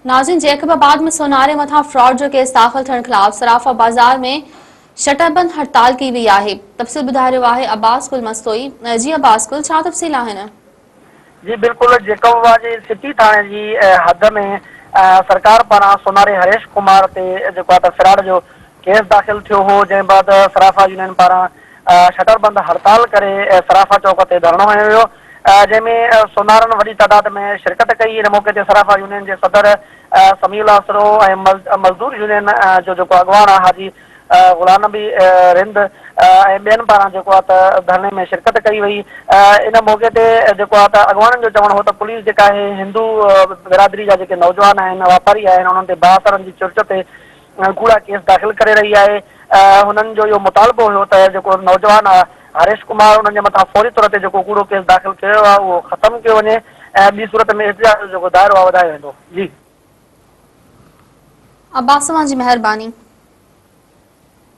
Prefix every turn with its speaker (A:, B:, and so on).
A: ناظرين جيڪب آباد ۾ سوناري مٿان فراڊ جو ڪيس داخل ٿيڻ خلاف صرافه بازار ۾ شٽر بند هڙتال ڪئي وئي آهي تفصيل ٻڌائي رهيو آهي عباس گل مستوئي جي عباس گل ڇا تفصيل آهن.
B: جي بلڪل جيڪب آباد جي سٽي ٿاڻي جي حد ۾ سرڪار پاران سوناري هريش ڪمار تي جيڪو آهي ته فراڊ جو ڪيس داخل ٿيو هو جنهن بعد صرافه يونين پاران شٽر بند هڙتال ڪري صرافه چوڪ تي ڌرڻو هنيو ويو جنهن ۾ سونارن وڏي تعداد ۾ شرڪت ڪئي، ان موقعي تي صرافه يونين جي صدر سميع الله سرو ۽ مزدور يونين جو جيڪو اڳواڻ آهي حاجي غلام نبي رند ۽ ٻين پاران جيڪو آهي ته ڌرڻي ۾ شرڪت ڪئي وئي، ان موقعي تي جيڪو آهي ته اڳواڻن جو چوڻ هو ته پوليس جيڪا آهي هندو برادري جا جيڪي نوجوان آهن واپاري آهن انهن تي بااثرن جي چرچ تي ڪوڙا ڪيس داخل ڪري رهي آهي، هنن جو اهو مطالبو هيو ته جيڪو نوجوان هريش ڪمار انهن جي مٿان فوري طور تي جيڪو ڪوڙو ڪيس داخل ڪيو ويو آهي اهو ختم ڪيو وڃي ۽ ٻي صورت ۾ احتجاج جو جيڪو دائرو آهي وڌايو ويندو. جي.
A: عباس اوهان جي مهرباني.